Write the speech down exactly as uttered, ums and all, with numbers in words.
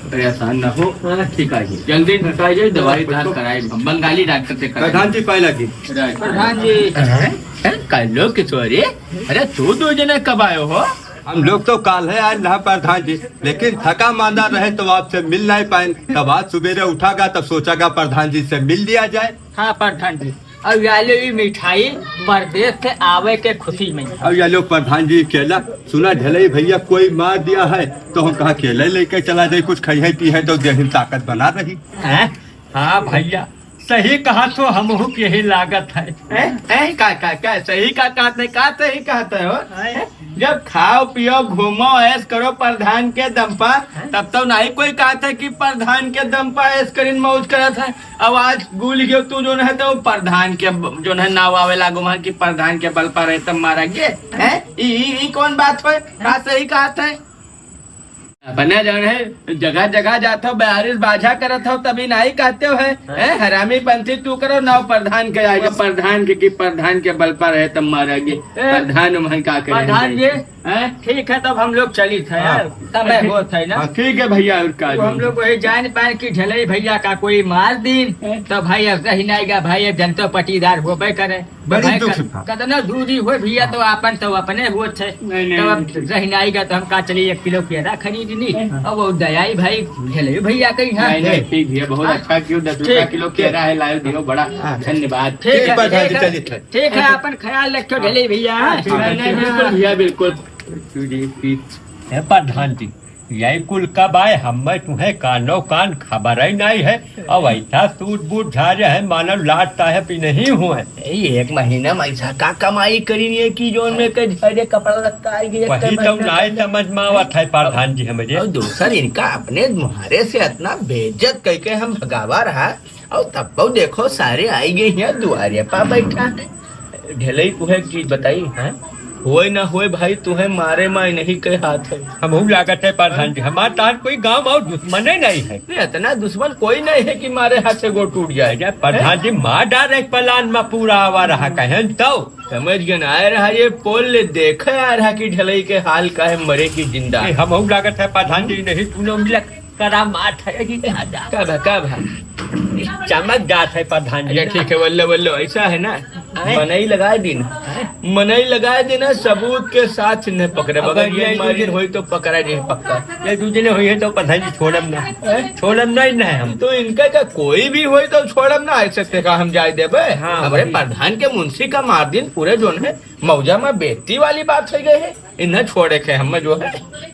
परेशान ना हो। हाँ, ठीक आ जाए, जल्दी ठीक आ जाए, दवाई दार कराए, बंगाली डॉक्टर से कराए। प्रधान जी, पाए लागी। प्रधान जी। हैं? हैं? कालो किशोरी? अरे, तू दो जने कब आयो हो? हम लोग तो काल है आए ना प्रधान जी, लेकिन थका मांदा रहे तो आपसे मिल नहीं पाए। तब आज सुबेरे उठागा तब सोचागा प्रधान जी से मिल लिया जाए। हाँ प्रधान जी, और या लो ई मिठाई परदेस से आवे के खुशी में। और या लो प्रधान जी केला, सुना ढेलई भैया कोई मार दिया है तो हम कहा केला लेके चला जाए, कुछ खाई है पी है तो देह में ताकत बना रही। हैं? हाँ भैया, सही कहा तो हमहू के यही लागत है। हैं? हैं? का, का, का सही का कहत है, का सही कहत है हो? हैं? जब खाओ पियो घूमो ऐश करो प्रधान के दम पर, तब तो नहीं कोई कहत है कि प्रधान के दम पर ऐश करीन मौज करत है। अब आज गुल गयो तू जोन है तो प्रधान के ब-, जोन है नाव आवे लागो वहाँ कि प्रधान के बल पर है तब मारा गे। हैं? ई, ई, ई कौन बात है? का सही कहत है? अपने जौन है जगह जगह जात हो, बयारिस बाझा करत हो, तभी नहीं कहते हो है। हैं? हरामी पंथी तू करो, नाव प्रधान के आगे, प्रधान के कि प्रधान के बल पर है तब मारा गे। ए, प्रधान उम्हन का करे प्रधान जी, हैं? ठीक है, तब हम लोग चलित है हाँ। यार, समय होत है ना। हाँ, ठीक है भैया, और का तो हम लोग वही जान पाए कि ढेलई भैया का कोई मार दीन, हैं? तो भाई अब रही नहीं गा भाई, अब जनतो पटीदार होबे करे। बड़ी भाई दुख क-, बा। कतना दूरी हो भैया, तो आपन तो अपने होत है। नहीं, नहीं, तब अब नहीं, ठीक। रही नहीं गा तो हम का चली एक किलो केरा खरीदनी, हाँ। अब वो दयाई भाई ढेलई भैया कहीं हाँ। नहीं, नहीं, ठीक भैया, बहुत हाँ। अच्छा कियो, दस रुपया ठीक, किलो ठीक। केरा है, लायो दियो, बड़ा हाँ। धन्यवाद। ठीक ठीक है, बा, ठीक है। चलित है। ठीक है, आपन ख्याल रखो ढेलई भैया। हाँ, ठीक है, नहीं, नहीं, ठीक, बिल्कुल भैया, बिल्कुल। हे प्रधान जी, यही कुल कब आए, हमें तुम्हें कानो कान खबर ही नहीं है। अब ऐसा सूट बूट झारे है, मानो लाट साहेब ही नहीं हुए। यही एक महीना में ऐसा का कमाई करी है कि जोन में के झारे कपड़ा लत्ता आई गए, वही तो नहीं समझ में आवत है प्रधान जी हमारे। और दूसर इनका अपने मुहारे से इतना बेइज्जत करके हम भगावा रहा, और तब तो देखो, सारे आई गए हैं, दुआरे पर बैठा है। ढेलई, तुहे एक चीज बताई, हैं? होए ना होए भाई, तुहे मारे माए नहीं के हाथ है। हमहू लागत है प्रधान जी, हमार तार कोई गांव और दुश्मन ही नहीं है। नहीं, इतना दुश्मन कोई नहीं है कि मारे हाथ से गोड़ टूट जाए। अरे प्रधान जी, मार डारे पलान में पूरा आवा रहा कहें तो। समझ गए ना, आए रहा ये पोल ले देखे आ रहा कि ढेलई के हाल का है, मरे की जिंदा। नहीं, हमहू लागत है प्रधान जी, नहीं तूने मिला। करामात है कि का बा, का बा? चमक जात है प्रधान जी। अच्छा, ठीक है, वल्लो, वल्लो, ऐसा है ना, आए? मनई लगाए दिन, आए? मनई लगाए दिन, सबूत के साथ इन्हें पकड़े, अब अगर ये ये मारिन दूसरे होई तो पकड़ा नहीं पक्का। ये दूसरे होई है तो प्रधान जी छोड़म ना, हैं? छोड़म नहीं ना हम। तो इनका का कोई भी होई तो छोड़म ना, ऐसे से का हम जाए देबे? हाँ, हमरे वही। प्रधान के मुंशी का मार दिन पूरे जोन है, मौजा में बेइज्जती वाली बात हो गई है, इन्हें छोड़े के हम जो है।